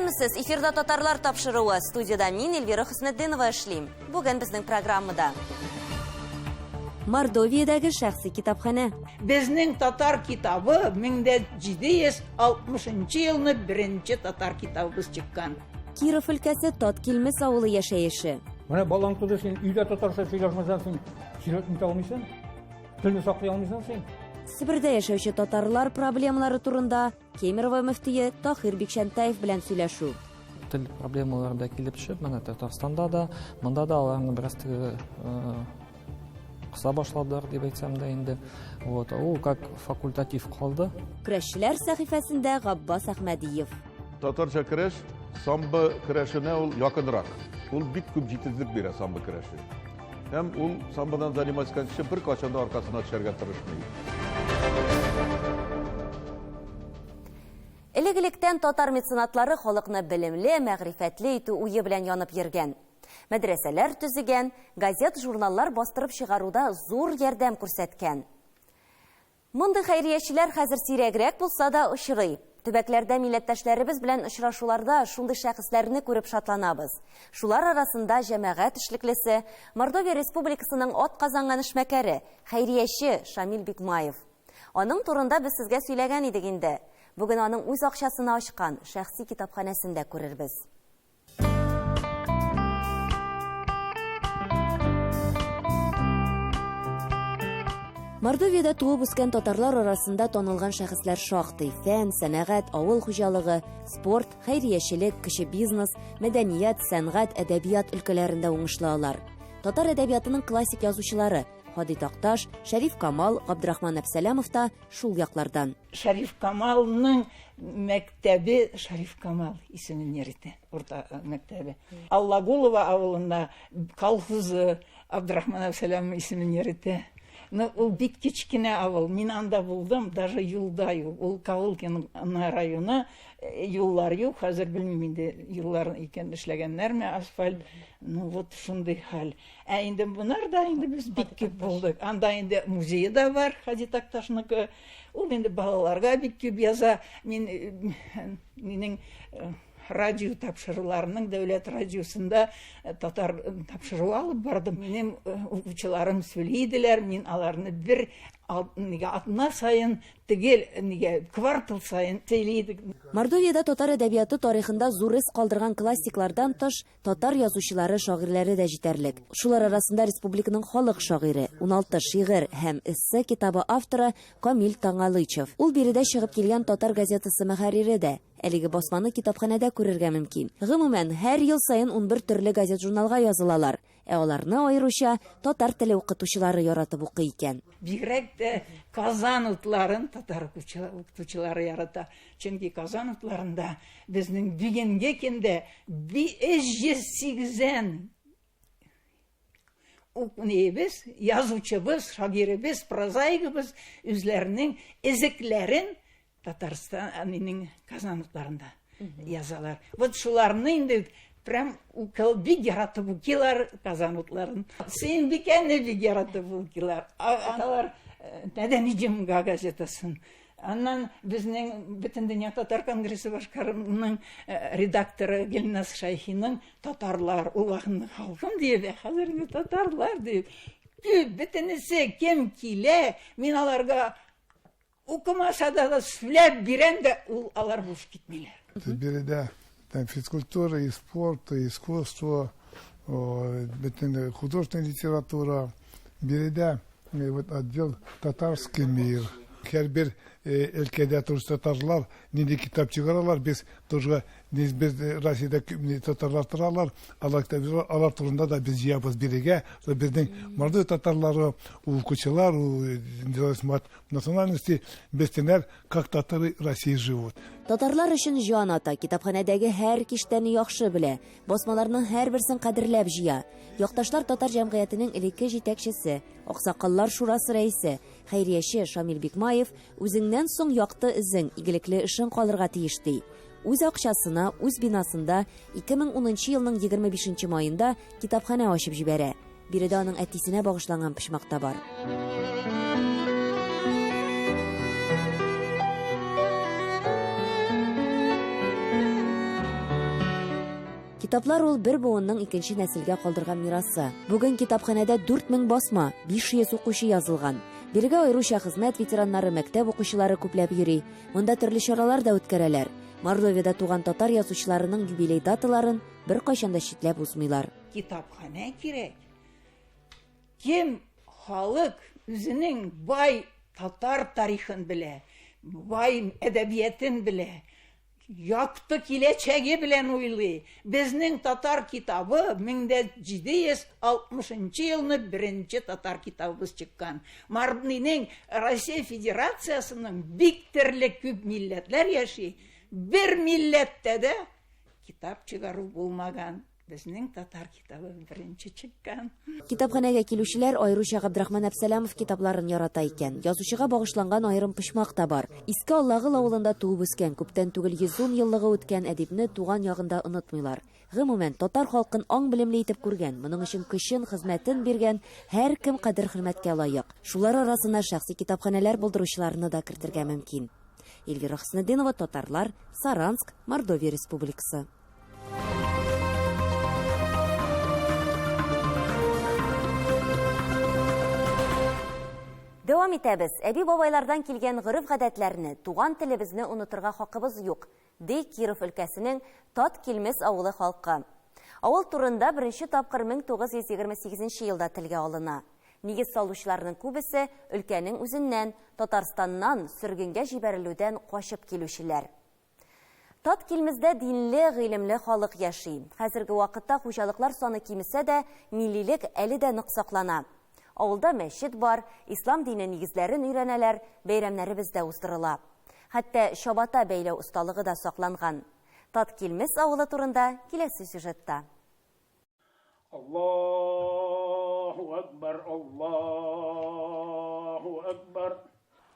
Исәнмесез, эфирда татарлар тапшыруы. Студияда мин Эльвира Хөснетдинова эшлим. Бүген безнең программада. Мордовиядәге шәхси китапханә. Безнең татар китабы 1760 елны беренче татар китабыбыз чыккан. Киров өлкәсе Таткилмес авылы яшәеше. Менә балаң туды, син өйдә татарча сөйләшмәсәң, син сөйләп нитә алмыйсың. Телне саклый алмыйсың син. Себердә яшәүче татарлар проблемалары турында Кемерово мөфтие Таһир Бикчәнтәев белән сөйләшү. Тел проблемалары да килеп төшеп, менә Татарстанда да, монда да аларны бераз теге кыса башладылар дип әйтсәм дә инде. Вот, ул как факультатив калды. Көрәшчеләр сәхифәсендә Габбас Әхмәдиев. Татарча көрәш самбо көрәшенә ул якынрак. Ул бик күп җитезлек бирә самбо көрәше. Һәм ул самбодан заниматься иткән кеше беркайчан да аркасына төшәргә тырышмый. Элек-электән татар меценатлары халыкны белемле, мәгърифәтле итү уе белән янып йөргән. Мәдрәсәләр төзегән, газет-журналлар бастырып чыгаруда зур ярдәм күрсәткән. Мондый хәйриячеләр хәзер сирәгрәк булса да очрый. Төбәкләрдә милләттәшләребез белән очрашуларда шундый шәхесләрне күреп шатланабыз. Шулар арасында җәмәгать эшлеклесе, Мордовия Республикасының атказанган эшмәкәре, хәйрияче Шамил Бикмаев. Аның турында без сезгә сөйләгән идек инде. Бүген аның үз акчасына ачкан шәхси китапханәсен дә күрербез. Мордовиядә туып үскән татарлар арасында танылган шәхесләр шактый. Фән, сәнәгать, авыл хуҗалыгы, спорт, хәйриячелек, кече бизнес, мәдәният, сәнгать, әдәбият өлкәләрендә уңышлы алар. Татар әдәбиятының классик язучылары Һади Такташ, Шәриф Камал, Габдрахман Әпсәләмов та шул яклардан. Шәриф Камалның мәктәбе Шәриф Камал исемен йөртә, урта мәктәбе. Аллагулова авылында колхозы Абдрахман Әпсәләм исемен йөртә. Ну, ул бик кечкенә авыл. Мин анда булдым, даже юлда юк. Ул Ковылкин районы, юллар юк. Хәзер белмим инде, юллар икән эшләгәннәрме асфальт. Ну, вот шундый хәл. Ә инде монарда инде без бик күп булдык. Анда инде музее да бар, Һади Такташныкы. Ул инде балаларга бик күп яза. Мин минең радио тапшыруларының дәүләт радиосында татар тапшыру алып бардым. Минем укучыларым сөйли иделәр, мин аларны бер нигә атна саен тегел нигә квартал саен сөйли идек. Мордовиядә татар әдәбияты тарихында зур эз калдырган классиклардан тыш, Татар язучылары, шагыйрьләре дә җитәрлек. Шулар арасында республиканың халык шагыйре, 16 шигырь һәм эссе китабы авторы Камил Таңгалычев. Ул биредә чыгып килгән татар газетасы мөхәррире дә. Әлеге басманы китапханәдә күрергә мөмкин. Гомумән, һәр ел саен 11 төрле газет-журналга язылалар. Ә аларны аеруча татар теле укытучылары яратып укый икән. Бигрәк тә Казан утларын татар укытучылары ярата. Чөнки Казан утларында безнең бүгенге көндә 380 укнебез, язучыбыз, шагыйребез, прозаигыбыз үзләренең эзекләрен Татарстан әнинең Казан утларында язалар. Вот шуларны инде прям укыл бик яратып укыйлар Казан утларын. Сөембикәне бик яратып укыйлар. Алар Мәдәни җомга газетасын. Аннан безнең Бөтендөнья татар конгрессы башкарымының редакторы Гөлназ Шәйхиның татарлар, ул вакытны халкым диеп, ә хәзер инде татарлар диеп. Бөтенесе кем килә, мин аларга укымаса да сөйләп бирәм дә, ул алар буш китмиләр. Биредә там физкультура, и спорт, и искусство, бөтен художественная литература. Биредә вот отдел «Татарский мир». Һәрбер өлкәдә тоже татарлар нинди китап чыгаралар, без тоже без Россиядә татарлар торалар, алар китап алар турында да без җыябыз бирегә. Безнең мордва татарлары, укучылар, независимо от национальности, белсеннәр, как татары России живут. Татарлар өчен җан ата, китапханәдәге һәр киштәне яхшы белә, басмаларның һәрберсен кадерләп җыя. Якташлар татар җәмгыятенең элекке җитәкчесе, Аксакаллар шурасы рәисе, хәйрияче Шамил Бикмаев үзеңнән соң якты эзең, игелекле эшең калырга тиеш ди. Үз акчасына, үз бинасында 2010 елның 25 маенда китапханә ачып җибәрә. Биредә аның әтисенә багышланган почмак та бар. Китаплар ул бер буынның икенче нәселгә калдырган мирасы. Бүген китапханәдә 4000 басма, 500 укучы язылган. Бирегә аеруча хезмәт ветераннары, мәктәп укучылары күпләп йөри. Монда төрле чаралар да үткәрәләр. Мордовиядә туган татар язучыларының юбилей даталарын беркайчан да читләп узмыйлар. Китапханә кирәк. Кем халык үзенең бай татар тарихын белә, бай әдәбиятын белә, якты киләчәге белән уйлый. Безнең татар китабы 1760 елны беренче татар китабыбыз чыккан. Марднинең Россия Федерациясенең бик төрле күп милләтләр яши. Бер милләттә дә китап чыгару булмаган. Безнең татар китабы беренче чыккан. Китапханәгә килүчеләр аеруча Габдрахман Әпсәләмов китапларын ярата икән. Язучыга багышланган аерым почмак та бар. Иске Аллагыл авылында туып үскән, күптән түгел 110 еллыгы үткән әдипне туган ягында онытмыйлар. Гомумән, татар халкын аң-белемле итеп күргән, моның өчен көчен, хезмәтен биргән һәркем кадер-хөрмәткә лаек. Шулар арасына шәхси китапханәләр булдыручыларны да кертергә мөмкин. Эльвира Хөснетдинова, Татарлар, Саранск, Мордовия Республикасы. Дәвам итәбез. Әби-бабайлардан килгән гореф-гадәтләрне, туган телебезне онытырга хакыбыз юк, ди Киров өлкәсенең Тат Килмес авылы халкы. Авыл турында беренче тапкыр 1928 елда телгә алына. Нигез салучыларның күбесе өлкәнең үзеннән, Татарстаннан сөргенгә җибәрелүдән качып килүчеләр. Тат Килмездә динле, гыйлемле халык яши. Хәзерге вакытта хуҗалыклар саны кимесә дә, миллилек әле дә нык саклана. Авылда мәчет бар, ислам дине нигезләрен өйрәнәләр, бәйрәмнәребез дә уздырыла. Хәтта чабата бәйләү осталыгы да сакланган. Тат Килмес авылы турында киләсе сюжетта. Аллаһу әкбәр, Аллаһу әкбәр.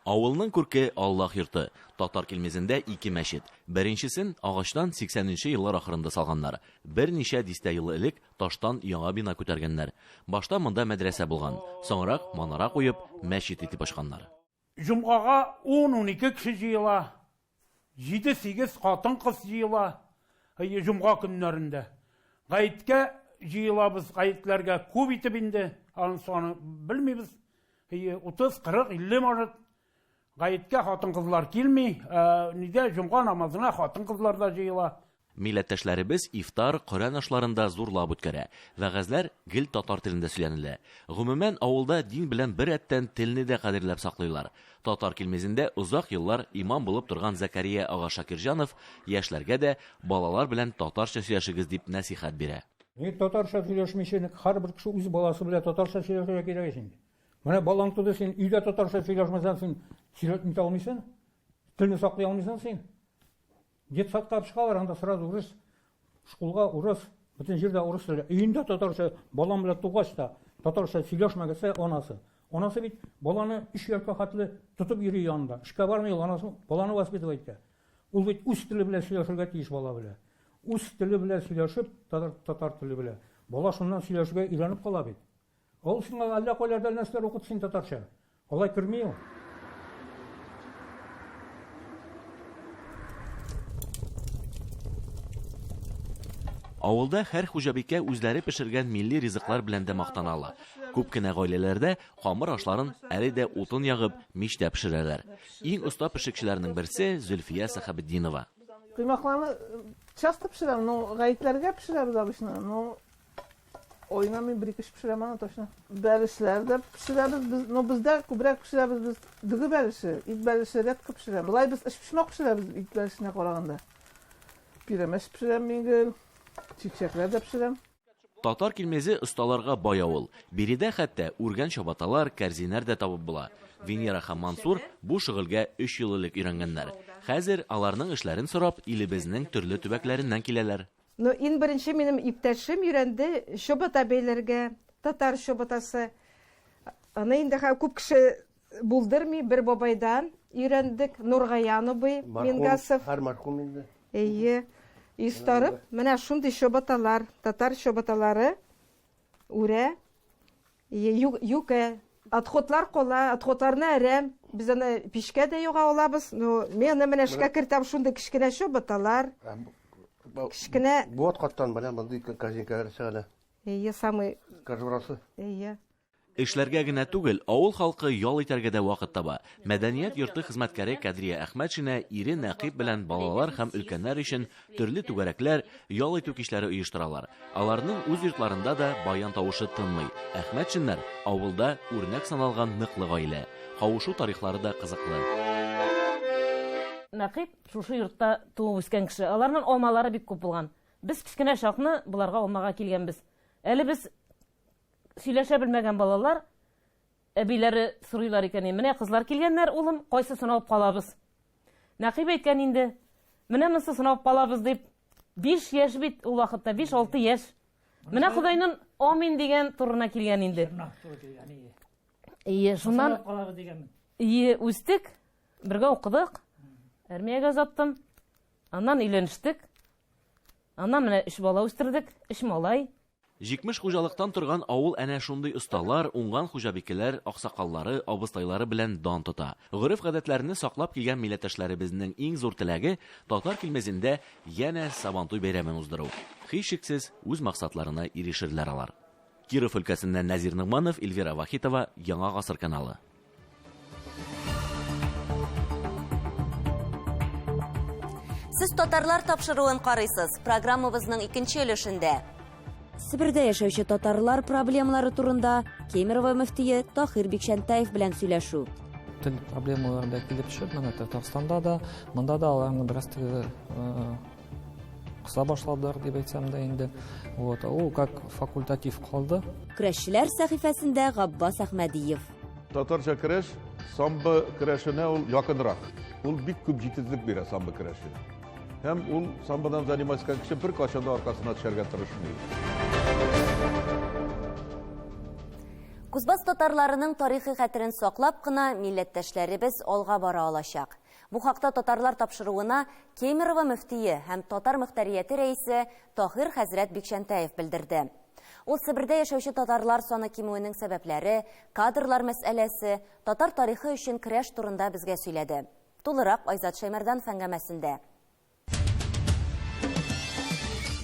Авылның күрке, Аллаһ йорты. Татар Килмезендә ике мәчет. Беренчесен агачтан 80 нче еллар ахырында салганнар. Берничә дистә ел элек таштан яңа бина күтәргәннәр. Башта монда мәдрәсә булган. Соңрак манара куеп, мәчет итеп ачканнар. Җомгага ун-унике кеше җыела, җиде-сигез хатын-кыз җыела җомга көннәрендә. Гаеткә җыелабыз, гаетләргә күп итеп инде, аның саны белмибез. 30, 40, 50 может. Гаеткә хатын-кызлар килми, нидә җомга намазына хатын-кызлар да җыела. Милләттәшләребез ифтар, Коръән ашларын да зурлап үткәрә. Вәгазьләр гел татар телендә сөйләнелә. Гомумән, авылда дин белән беррәттән телне дә кадерләп саклыйлар. Татар Килмезендә озак еллар имам булып торган Зәкәрия ага Шакирҗанов яшьләргә дә, балалар белән татарча сөйләшегез дип нәсыйхәт бирә. Ник татарча сөйләшмичә, ник һәрбер кеше үз баласы белән татарча сөйләшергә кирәк ич инде. Менә балаң туды, син өйдә татарча сөйләшмәсәң, син сөйләтми алмыйсың, телне саклый алмыйсың син. Детсадка алып чыгалар, анда сразу урыс, школга урыс, бөтен җирдә урыс теле. Өендә татарча балам белән тугач та татарча сөйләшмәгәсә анасы. Анасы бит баланы өч яшькә хәтле тотып йөри янында. Эшкә бармый ул, анасы баланы воспитывать итә. Ул бит үз теле белән сөйләшергә тиеш бала белән. Үз теле белән сөйләшеп, татар, татар теле белән. Бала шуннан сөйләшергә өйрәнеп кала бит. Ул сиңа әллә кайларда нәрсәләр укытсын татарча. Алай керми ул. Авылда һәр хуҗабикә үзләре пешергән милли ризыклар белән дә мактана ала. Күп кенә гаиләләрдә камыр ашларын әле дә утын ягып, мичтә пешерәләр. Иң оста пешекчеләрнең берсе, Зөлфия Сәхәбетдинова. Коймакларны часто пешерәм, но гаетләргә пешерәбез обычно, но Аена мин бер-ике эш пешерәм аны точно. Бәлешләр дә пешерәбез без, но бездә күбрәк пешерәбез без дөге бәлеше, ит бәлеше редко пешерәм. Болай без өчпочмак пешерәбез ит бәлешенә караганда. Пирәмәч пешерәм мин гел, чәкчәкләр дә пешерәм. Татар Килмезе осталарга бай авыл. Биредә хәтта үргән чабаталар, кәрзиннәр дә табып була. Венера һәм Мансур бу шөгыльгә өч ел элек өйрәнгәннәр. Хәзер аларның эшләрен сорап, илебезнең төрле төбәкләреннән киләләр. Ну, ин беренче минем иптәшем өйрәнде чобата бәйләргә, татар чобатасы. Аны инде хәзер күп кеше булдырмый, бер бабайдан өйрәндек, Нургаян абый Мингасов. Хәр мәрхүм инде. Әйе. Истарып, менә шундый чобаталар, татар чобаталары үрә. Юкә. Отходлар кала, отходларны әрәм. Без аны пичкә дә юга алабыз. Ну, мин аны менә эшкә кертәм, шундый кечкенә чобаталар. Кечкенә. Бу откаттан менә мондый корзинкалар чыгара. Әйе, самый. Кожурасы. Әйе. Эшләргә генә түгел, авыл халкы ял итәргә дә вакыт таба. Мәдәният йорты хезмәткәре Кадрия Әхмәтшина ире Нәкыйп белән балалар һәм өлкәннәр өчен төрле түгәрәкләр, ял итү кичләре оештыралар. Аларның үз йортларында да баян тавышы тынмый. Әхмәтшиннар авылда үрнәк саналган ныклы гаилә. Кавышу тарихлары да кызыклы. Нәкыйп шушы йортта туып үскән кеше. Аларның алмалары бик күп булган. Без кечкенә чакны боларга алмага килгәнбез. Әле без сөйләшә белмәгән балалар әбиләре сорыйлар икән, менә кызлар килгәннәр, улым, кайсысын алып калабыз? Нәкыйп әйткән инде, менә монсысын алып калабыз дип. 5 яшь бит ул вакытта, 5-6 яшь. Менә Ходайның амин дигән турына килгән инде. Ие, шуннан Ие, үстек, бергә укыдык. Армиягә озаттым. Аннан өйләнештек. Аннан менә өч бала үстердек, өч малай. 70 хуҗалыктан торган авыл әнә шундый осталар, уңган хуҗабикәләр, аксакаллары, абыстайлары белән дан тота. Гореф-гадәтләрне саклап килгән милләттәшләребезнең иң зур теләге, Татар Килмезендә янә Сабантуй бәйрәмен уздыру. Һичшиксез, үз максатларына ирешерләр алар. Киров өлкәсеннән Нәзир Ногманов, Эльвира Вахитова, Яңа гасыр каналы. Сез татарлар тапшыруын карыйсыз. Программабызның икенче өлешендә. Себердә яшәүче татарлар проблемалары турында Кемерово мөфтие Тахир Бикчәнтәев белән сөйләшү. Тел проблемалары да килеп төшеп, менә Татарстанда да, монда да аларны бераз теге э, кыса башладылар дип әйтсәм дә инде. Вот, ул как факультатив калды. Көрәшчеләр сәхифәсендә Габбас Әхмәдиев. Татарча көрәш самбо көрәшенә ул якынрак. Ул бик күп җитезлек бирә самбо көрәше. Һәм ул самбодан заниматься иткән кеше беркайчан да аркасына төшәргә тырышмый. Кузбасс татарларының тарихи хәтерен саклап кына милләттәшләребез алга бара алачак. Бу хакта татарлар тапшыруына Кемерово мөфтие һәм татар мөхтәрияте рәисе Таһир хәзрәт Бикчәнтәев белдерде. Ул Себердә яшәүче татарлар саны кимүенең сәбәпләре, кадрлар мәсьәләсе, татар тарихы өчен көрәш турында безгә сөйләде. Тулырак Айзат Шәймәрданов әңгәмәсендә.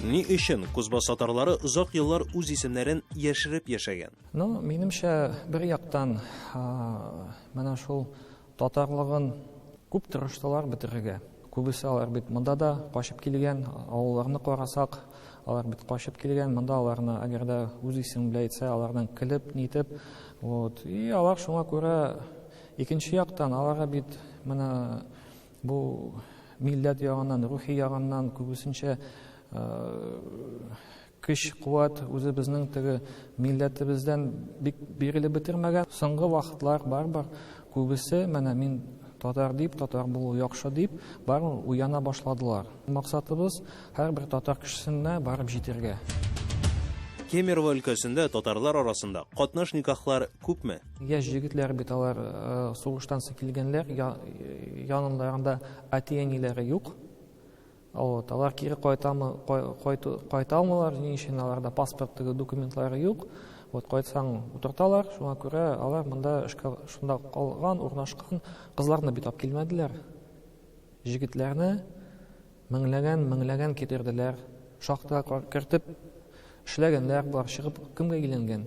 Ни өчен Кузбасс татарлары озак еллар үз исемнәрен яшереп яшәгән? Ну, минемчә, бер яктан, менә шул Татарлыгын күп тырыштылар бетерергә. Күбесе алар бит монда да качып килгән, авылларны карасак, алар бит качып килгән, монда аларны, әгәр дә үз исеме белән әйтсә, алардан көлеп, нитеп, вот. И алар шуңа күрә икенче яктан аларга бит менә бу милләт ягыннан, рухи ягыннан күбесенчә Көч, куәт үзебезнең теге милләтебездән бик бирелеп бетермәгән. Соңгы вакытлар барыбер күбесе менә мин татар дип, татар булу яхшы дип, барыбер уяна башладылар. Максатыбыз һәрбер татар кешесенә барып җитәргә. Кемерово өлкәсендә татарлар арасында катнаш никахлар күпме? Яшь җегетләр бит алар сугыштан соң килгәннәр, янындарында әти-әниләре юк. Вот, алар кире кайтамы, кайту, кайта алмыйлар, ни өчен аларда паспорт теге документлары юк. Вот кайтсаң утырталар, шуңа күрә алар монда эшкә шунда калган, урнашкан. Кызларны бит алып килмәделәр. Җегетләрне меңләгән, меңләгән китерделәр. Шахтага кертеп эшләгәннәр болар, чыгып кемгә өйләнгән?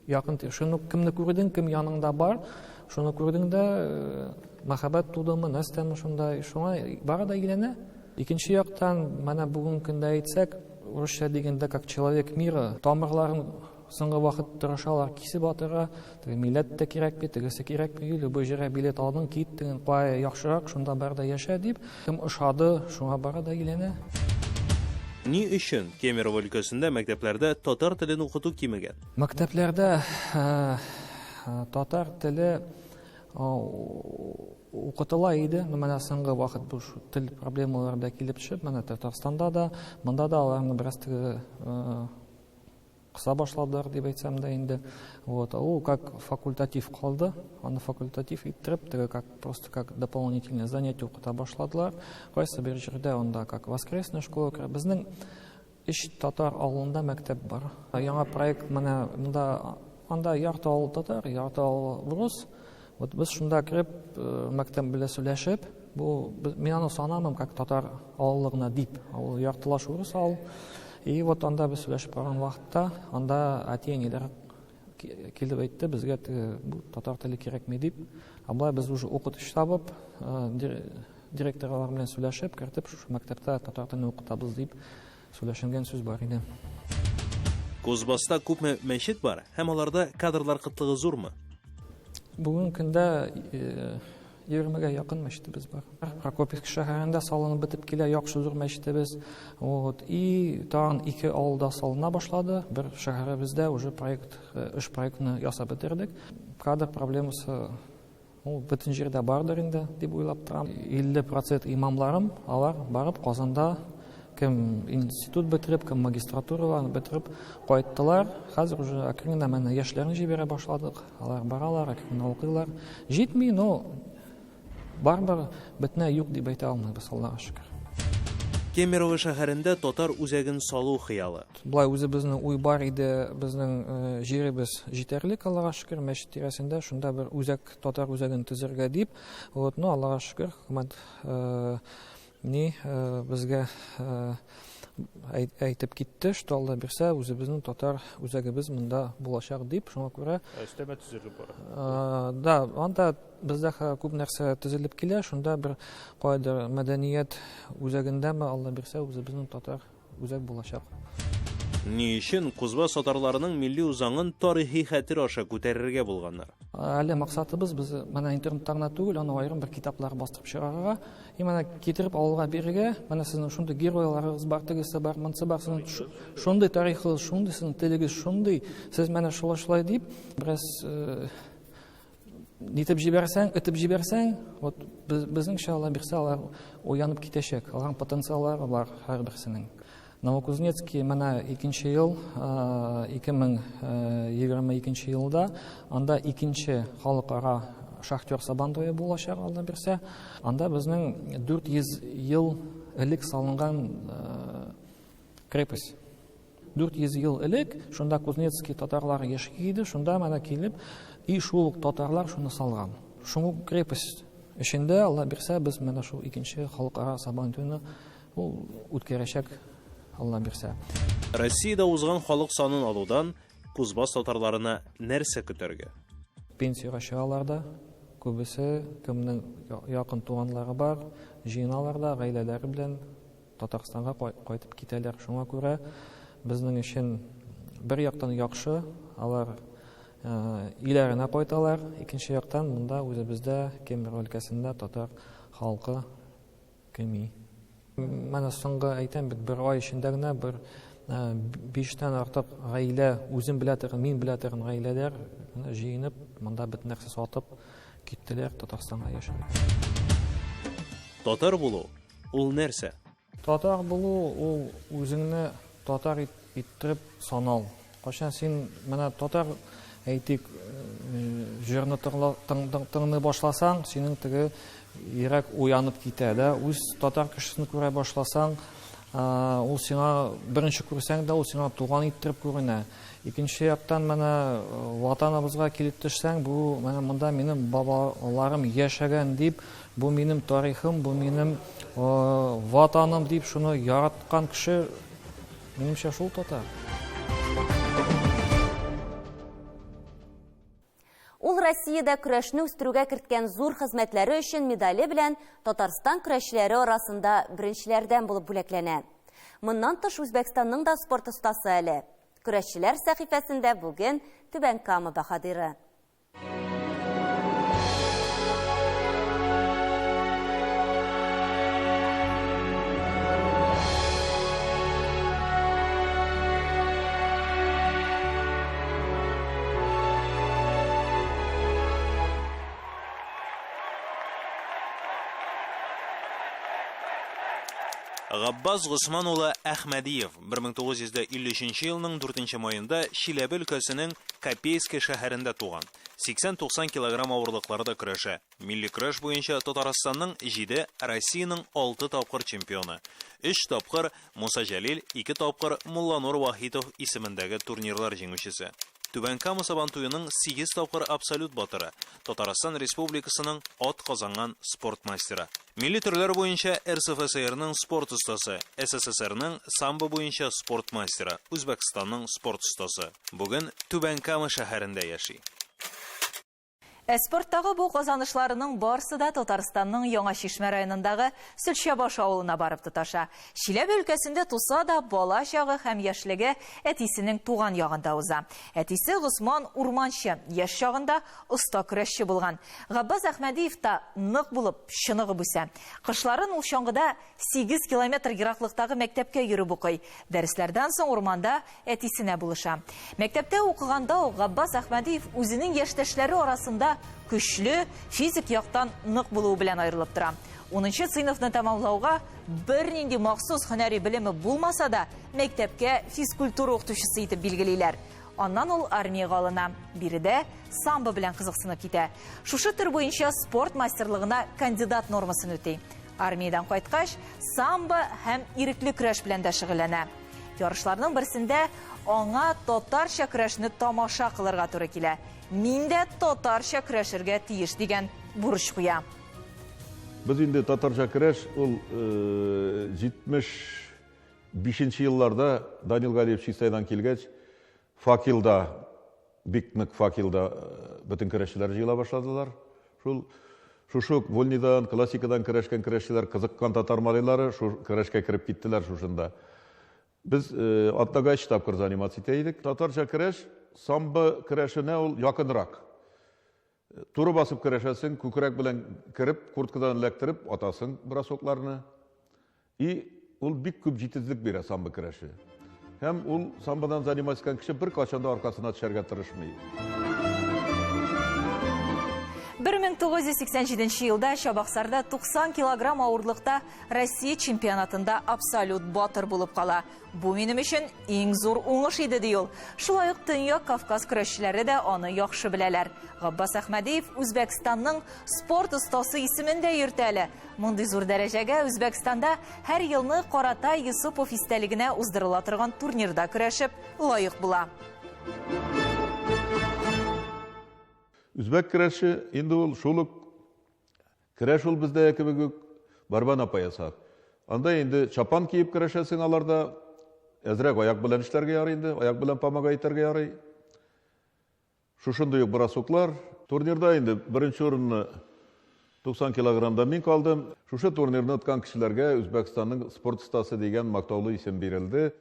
Якын шуны кемне күрдең, кем яныңда бар, шуны күрдең дә, э, мәхәббәт тудымы, нәрсәме шунда, шуңа бары да әйләнә. Икенче яктан, менә бүгенге көндә әйтсәк, урысча дигәндә, как человек мира, тамырларын соңгы вакыт тырышалар кисеп атырга, теге милләт тә кирәкми, тегесе кирәкми, любой җиргә билет алдың, киттең, кая яхшырак, шунда бар да яшә дип, кем ошады, шуңа бары да әйләнә. Ни өчен Кемерово өлкәсендә мәктәпләрдә татар телен укыту кимегән? Мәктәпләрдә татар теле укытыла иде. Но менә соңгы вакыт бу тел проблемалары да килеп төшеп, менә Татарстанда да, монда да аларны бераз теге кыса башладылар дип әйтсәм дә инде. Вот, ул как факультатив калды. Аны факультатив иттереп, теге как просто как дополнительное занятие укыта башладылар. Кайсы бер җирдә анда как воскресная школа керә. Безнең өч татар авылында мәктәп бар. Яңа проект менә монда анда ярты авыл татар, ярты авыл рус. Вот без шунда кереп, э, мәктәп белән сөйләшеп, Бу мин аны санамыйм как татар авылы гына дип. Ул яртылаш урыс авыл. И вот анда без сөйләшеп барган вакытта, анда әти-әниләр килеп әйтте, безгә теге бу татар теле кирәкми дип. Ә болай без уже укытучы табып, директорлар белән сөйләшеп, кертеп, шушы мәктәптә татар телен укытабыз дип сөйләшенгән сүз бар иде. Кузбасста күпме мәчет бар һәм аларда кадрлар кытлыгы зурмы? Бүгенге көндә егермегә якын мәчетебез бар. Прокопьевск шәһәрендә салынып бетеп килә яхшы зур мәчетебез. Вот. И тагын ике авылда салына башлады. Бер шәһәребездә уже проект, эш проектны ясап бетердек. Кадр проблемасы ул бөтен җирдә бардыр инде дип уйлап торам. 50% имамларым, алар барып Казанда кем институт бетереп, кем магистратураларны бетереп кайттылар. Хәзер уже әкрен генә менә яшьләрне җибәрә башладык. Алар баралар, әкрен генә укыйлар. Җитми, но барыбер бөтенләй юк дип әйтә алмыйбыз, Аллага шөкер. Кемерово шәһәрендә татар үзәген салу хыялы. Болай үзебезнең уй бар иде, безнең җиребез җитәрлек, Аллага шөкер, мәчет тирәсендә шунда бер үзәк, татар үзәген төзергә дип. Вот, но Аллага шөкер, хөкүмәт ни безгә әйтеп китте, что Алла бирсә, үзебезнең татар үзәгебез монда булачак дип, шуңа күрә. Өстәмә төзелеп бара. Да, анда бездә күп нәрсә төзелеп килә, шунда бер кайдыр мәдәният үзәгендәме, Алла бирсә, үзебезнең татар үзәк булачак. Ни өчен Кузбасс татарларының милли үзаңын тарихи хәтер аша күтәрергә булганнар? Әле максатыбыз без менә интернетта гына түгел, аны аерым бер китаплар бастырып чыгарырга. И менә китереп авылга бирергә, менә сезнең шундый геройларыгыз бар, тегесе бар, монысы бар, сезнең шундый тарихыгыз, шундый сезнең телегез шундый, сез менә шулай шулай дип, бераз нитеп җибәрсәң, этеп җибәрсәң, вот безнеңчә Алла бирсә, алар уянып китәчәк. Аларның потенциаллары бар һәрберсенең. Новокузнецкий менә икенче ел, 2022 елда анда икенче халыкара шахтер сабантуе булачак, Алла бирсә. Анда безнең 400 ел элек салынган крепость. 400 ел элек шунда Кузнецкий татарлары яши иде, шунда менә килеп, и шул ук татарлар шуны салган. Шул крепость эчендә, Алла бирсә, без менә шул икенче халыкара сабантуйны ул үткәрәчәк, Алла бирсә. Россиядә узган халык санын алудан Кузбасс татарларына нәрсә көтәргә? Пенсиягә чыгалар да, күбесе, кемнең якын туганнары бар, җыеналар да, гаиләләре белән Татарстанга кайтып китәләр. Шуңа күрә безнең өчен бер яктан яхшы, алар өйләренә кайталар, икенче яктан монда үзебездә Кемерово өлкәсендә татар халкы кими. Менә соңгы әйтәм бит, бер ай эчендә генә бер биштән артык гаилә, үзем белә торган, мин белә торган гаиләләр җыенып, монда бөтен нәрсә сатып киттеләр Татарстанга яшәргә. Татар булу ул нәрсә? Татар булу ул үзеңне татар иттереп санау. Кайчан син менә татар, әйтик, җырны тыңлый башласаң, синең теге йөрәк уянып китә, да? Үз татар кешесен күрә башласаң, ул сиңа беренче күрсәң дә, ул сиңа туган иттереп күренә. Икенче яктан менә ватаныбызга килеп төшсәң, бу менә монда минем бабаларым яшәгән дип, бу минем тарихым, бу минем ватаным дип шуны яраткан кеше, минемчә, шул татар. Ул Россиядә көрәшне үстерүгә керткән зур хезмәтләре өчен медале белән Татарстан көрәшчеләре арасында беренчеләрдән булып бүләкләнә. Моннан тыш Үзбәкстанның да спорт остасы әле. Көрәшчеләр сәхифәсендә бүген Түбән Кама баһадиры. Габбас Госман улы Әхмәдиев 1953 елның 4 маенда Чиләбе өлкәсенең Копейский шәһәрендә туган. 80-90 килограмм авырлыкларда көрәшә. Милли көрәш буенча Татарстанның 7, Россиянең 6 тапкыр чемпионы. 3 тапкыр Муса Җәлил, 2 тапкыр Мулланур Вахитов исемендәге турнирлар җиңүчесе. Түбән Кама Сабантуеның 8 тапкыр абсолют батыры, Татарстан Республикасының атказанган спорт мастеры. Милли төрләр буенча РСФСРның спорт остасы, СССРның самбо буенча спорт мастеры, Үзбәкстанның спорт остасы. Бүген Түбән Кама шәһәрендә яши. Ә спорттагы бу казанышларының барсы да Татарстанның Яңа Чишмә районындагы Сөлчәбаш авылына барып тоташа. Чиләбе өлкәсендә туса да, бала чагы һәм яшьлеге әтисенең туган ягында уза. Әтисе Госман урманчы, яшь чагында оста көрәшче булган. Габбас Әхмәдиев та нык булып, чыныгып үсә. Кышларын ул чаңгыда 8 километр ераклыктагы мәктәпкә йөреп укый. Дәресләрдән соң урманда әтисенә булыша. Мәктәптә укыганда ук Габбас Әхмәдиев үзенең яшьтәшләре арасында көчле, физик яктан нык булуы белән аерылып тора. Унынчы сыйныфны тәмамлауга бернинди махсус һөнәри белеме булмаса да, мәктәпкә физкультура укытучысы итеп билгелиләр. Аннан ул армиягә алына. Биредә самбо белән кызыксынып китә. Шушы төр буенча спорт мастерлыгына кандидат нормасын үти. Армиядән кайткач, самбо һәм ирекле көрәш белән дә шөгыльләнә. Ярышларның берсендә аңа татарча көрәшне тамаша кылырга туры килә. Мин дә татарча көрәшергә тиеш дигән бурыч куя. Без инде татарча көрәш ул 75 нче елларда Данил Галиев Чистайдан килгәч, Факилда бик нык Факилда бөтен көрәшчеләр җыела башладылар. Шул шушы ук вольныйдан, классикадан көрәшкән көрәшчеләр, кызыккан татар малайлары шу көрәшкә кереп киттеләр шушында. Без атнага өч тапкыр заниматься итә идек. Татарча көрәш самбо көрәшенә ул якынрак. Туры басып көрәшәсең, күкрәк белән кереп, курткадан эләктереп атасың бросокларны. И ул бик күп җитезлек бирә самбо көрәше. Һәм ул самбодан заниматься иткән кеше беркайчан да аркасына төшәргә тырышмый. 1987 елда Чабаксарда 90 килограмм авырлыкта Россия чемпионатында абсолют батыр булып кала. Бу минем өчен иң зур уңыш иде, ди ул. Шулай ук Төньяк Кавказ көрәшчеләре дә аны яхшы беләләр. Габбас Әхмәдиев Үзбәкстанның спорт остасы исемен дә йөртә әле. Мондый зур дәрәҗәгә Үзбәкстанда һәр елны Каратай Йосыпов истәлегенә уздырыла торган турнирда көрәшеп лаек була. Үзбәк көрәше инде ул шул ук Көрәш ул бездәге кебек үк борьба на поясах. Анда инде чапан киеп көрәшәсең аларда. Әзрәк аяк белән эшләргә ярый инде, аяк белән помогай итәргә ярый. Шушындый ук бросоклар. Турнирда инде беренче урынны 90 килограммда мин калдым. Шушы турнирны откан кешеләргә Үзбәкстанның спорт остасы дигән мактаулы исем бирелде.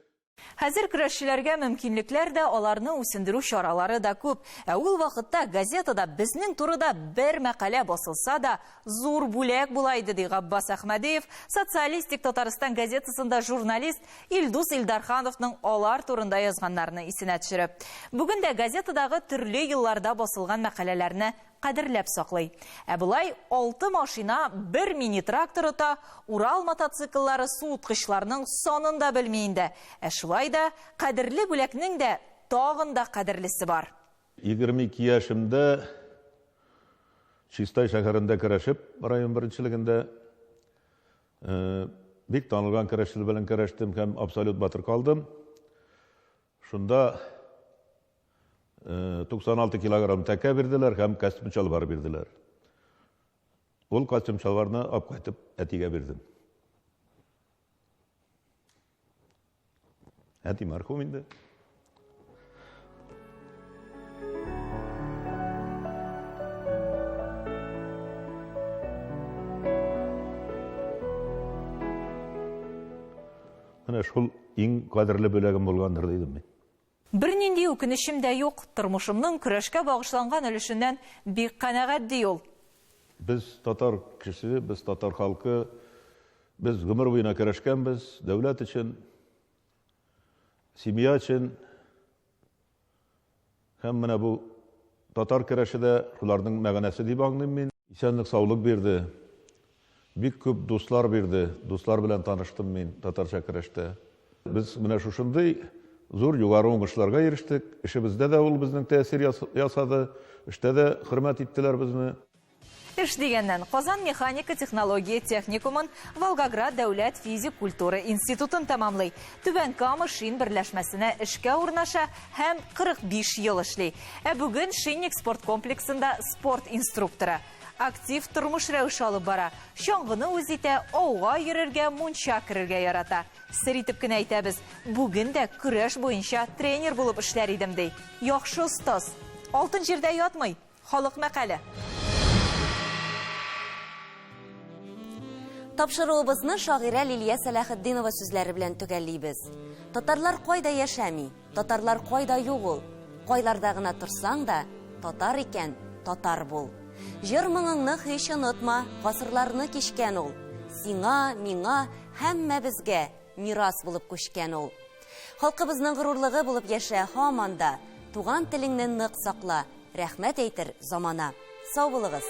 Хәзер көрәшчеләргә мөмкинлекләр дә, аларны үсендерү чаралары да күп. Ә ул вакытта газетада безнең турыда бер мәкалә басылса да, зур бүләк була иде, ди Габбас Әхмәдиев, Социалистик Татарстан газетасында журналист Илдус Илдархановның алар турында язганнарны исенә төшереп. Бүген дә газетадагы төрле елларда басылган мәкаләләрне кадерләп саклый. Ә болай алты машина, бер мини-трактор ота, Урал мотоцикллары суыткычларның санын да белми инде. Ә шулай да кадерле бүләкнең дә тагын да кадерлесе бар. 22 яшемдә Чистай шәһәрендә көрәшеп, район беренчелегендә бик танылган көрәшчеләр белән көрәштем һәм абсолют батыр калдым. Шунда 96 килограмм тәкә бирделәр һәм костюм чалбар бирделәр. Ул костюм чалбарны алып кайтып әтигә бирдем. Әти мәрхүм инде. Менә шул иң кадерле бүләгем булгандыр дидем мин. Бернинди үкенечем дә юк, тормышымның көрәшкә багышланган өлешеннән бик канәгать, ди ул. Без татар кешесе, без татар халкы, без гомер буена көрәшкәнбез, дәүләт өчен, семья өчен. Һәм менә бу татар көрәше дә шуларның мәгънәсе дип аңлыйм мин. Исәнлек-саулык бирде. Бик күп дуслар бирде. Дуслар белән таныштым мин татарча көрәштә. Без менә шушындый зур югары уңышларга ирештек. Эшебездә дә ул безнең тәэсир ясады. Эштә дә хөрмәт иттеләр безне. Эш дигәннән, Казан механика-технология техникумын, Волгоград дәүләт физик культура институтын тәмамлый. Түбән Кама шин берләшмәсенә эшкә урнаша һәм 45 ел эшли. Ә бүген Шинник спорт комплексында спорт инструкторы. Актив тормыш рәвеше алып бара. Чаңгыны үз итә, ауга йөрергә, мунча керергә ярата. Сер итеп кенә әйтәбез, бүген дә көрәш буенча тренер булып эшләр идем, ди. Яхшы остаз. Алтын җирдә ятмый. Халык мәкале. Тапшыруыбызны шагыйрә Лилия Сәләхетдинова сүзләре белән төгәллибез. Татарлар кайда яшәми, татарлар кайда юк ул? Кайларда гына торсаң да, татар икән, татар бул. Җыр моңыңны һич онытма, гасырларны кичкән ул. Сиңа, миңа, һәммәбезгә мирас булып күчкән ул. Халкыбызның горурлыгы булып яшә һаман да. Туган телеңне нык сакла, рәхмәт әйтер замана. Сау булыгыз!